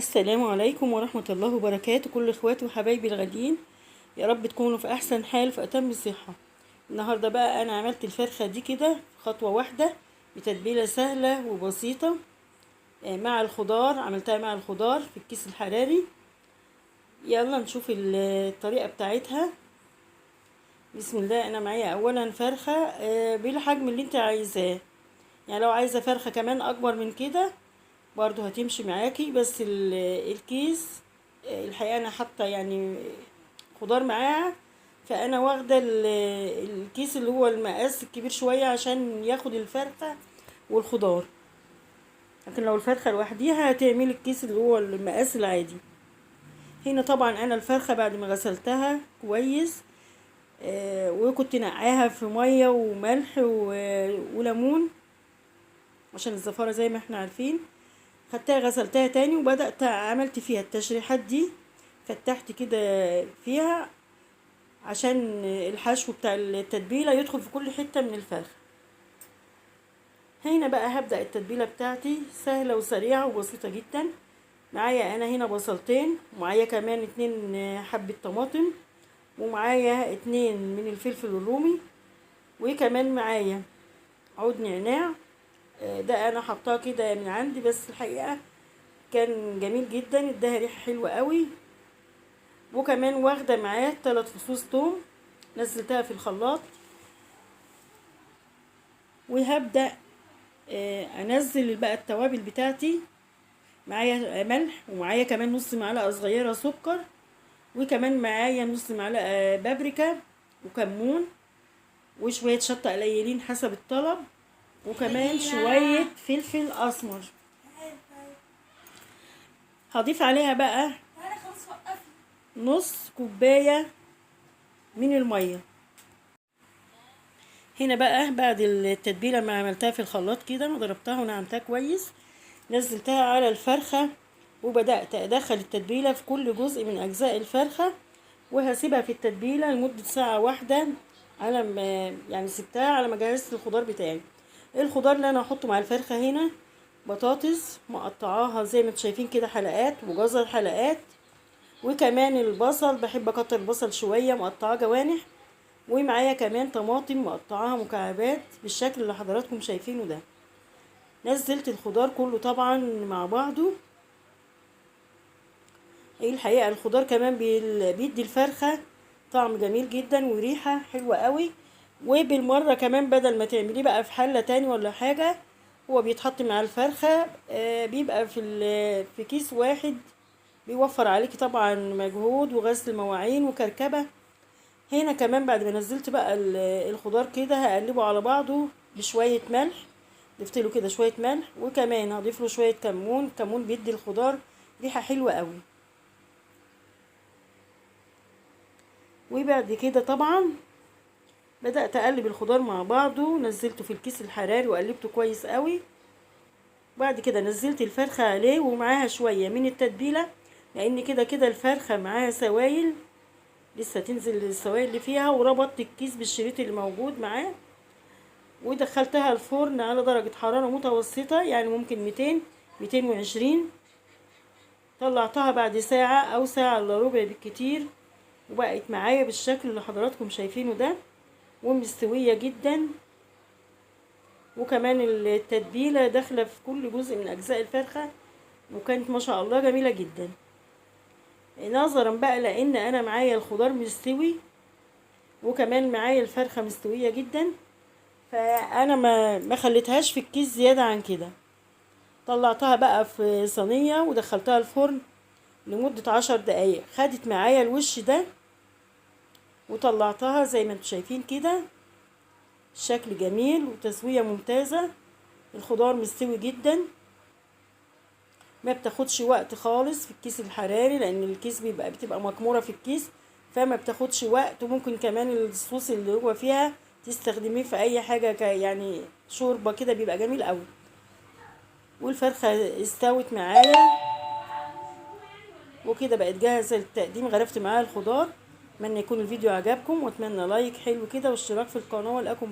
السلام عليكم ورحمة الله وبركاته. كل اخواتي وحبايبي الغاليين، يا رب تكونوا في احسن حال في اتم الصحة. النهاردة بقى انا عملت الفرخة دي كده خطوة واحدة بتتبيلة سهلة وبسيطة مع الخضار، عملتها مع الخضار في الكيس الحراري. يلا نشوف الطريقة بتاعتها. بسم الله. انا معايا اولا فرخة بالحجم اللي انت عايزاه، يعني لو عايزة فرخة كمان اكبر من كده برضو هتمشي معاكي، بس الكيس الحقيقة انا حاطة يعني خضار معاها، فانا واخدة الكيس اللي هو المقاس الكبير شوية عشان ياخد الفرخة والخضار، لكن لو الفرخة لوحديها هتعملي الكيس اللي هو المقاس العادي. هنا طبعا انا الفرخة بعد ما غسلتها كويس وكنت نقعاها في مية وملح وليمون عشان الزفارة زي ما احنا عارفين، خدتها غسلتها تاني وبدأت عملت فيها التشريحات دي، فتحت كده فيها عشان الحشو بتاع التتبيلة يدخل في كل حتة من الفرخة. هنا بقى هبدأ التتبيلة بتاعتي، سهلة وسريعة وبسيطة جدا. معايا انا هنا بصلتين، ومعايا كمان 2 حبة طماطم، ومعايا 2 من الفلفل الرومي، وكمان معايا عود نعناع، ده انا حطاه كده من عندي بس الحقيقة كان جميل جدا، اداها ريحة حلوة قوي. وكمان واخدة معاه 3 فصوص توم نزلتها في الخلاط. وهبدأ انزل بقى التوابل بتاعتي. معايا ملح، ومعايا كمان نص معلقة صغيرة سكر، وكمان معايا نص معلقة بابريكا وكمون، وشوية شطة قليلين حسب الطلب، وكمان شوية فلفل أسمر. هضيف عليها بقى نص كوباية من المية. هنا بقى بعد التتبيلة ما عملتها في الخلاط كده، ما ضربتها ونعمتها كويس، نزلتها على الفرخة وبدأت أدخل التتبيلة في كل جزء من أجزاء الفرخة، وهسيبها في التتبيلة لمدة ساعة واحدة على ما يعني سبتها على ما جهزت الخضار بتاعي. الخضار اللي أنا هحطه مع الفرخة هنا بطاطس مقطعاها زي ما انتم شايفين كده حلقات، وجزر حلقات، وكمان البصل بحب اكتر البصل شوية مقطعاه جوانح، ومعايا كمان طماطم مقطعاها مكعبات بالشكل اللي حضراتكم شايفينه ده. نزلت الخضار كله طبعا مع بعضه. ايه الحقيقة الخضار كمان بيدي الفرخه طعم جميل جدا وريحه حلوة قوي. وبالمره كمان بدل ما تعمليه بقى في حله تاني ولا حاجة، هو بيتحط مع الفرخه، بيبقى في كيس واحد، بيوفر عليكي طبعا مجهود وغسل مواعين وكركبه. هنا كمان بعد ما نزلت بقى الخضار كده هقلبه على بعضه بشوية ملح، ضفت له كده شوية ملح، وكمان هضيف له شوية كمون. كمون بيدي الخضار ريحه حلوة قوي. وبعد كده طبعا بدات اقلب الخضار مع بعضه، نزلته في الكيس الحراري وقلبته كويس قوي. بعد كده نزلت الفرخه عليه ومعاها شوية من التتبيله، لان كده كده الفرخه معاها سوائل لسه تنزل السوائل اللي فيها، وربطت الكيس بالشريط اللي موجود معاه، ودخلتها الفرن على درجة حرارة متوسطة، يعني ممكن 200 220. طلعتها بعد ساعة او ساعة الا ربع بالكتير، وبقت معايا بالشكل اللي حضراتكم شايفينه ده، ومستوية جدا، وكمان التتبيلة داخلة في كل جزء من اجزاء الفرخة، وكانت ما شاء الله جميلة جدا. نظرا بقى لان انا معايا الخضار مستوي وكمان معايا الفرخة مستوية جدا، فانا ما خليتهاش في الكيس زيادة عن كده. طلعتها بقى في صينية ودخلتها الفرن لمدة 10 دقايق، خدت معايا الوش ده، وطلعتها زي ما انتم شايفين كده، الشكل جميل وتسوية ممتازة، الخضار مستوي جدا، ما بتاخدش وقت خالص في الكيس الحراري، لان الكيس بتبقى مكمورة في الكيس، فما بتاخدش وقت. وممكن كمان الصوص اللي هو فيها تستخدميه في اي حاجة، يعني شوربة كده، بيبقى جميل قوي. والفرخة استوت معايا وكده بقت جاهزة للتقديم. غرفت معاها الخضار. اتمنى يكون الفيديو عجبكم، واتمنى لايك حلو كده واشتراك في القناة، والاكم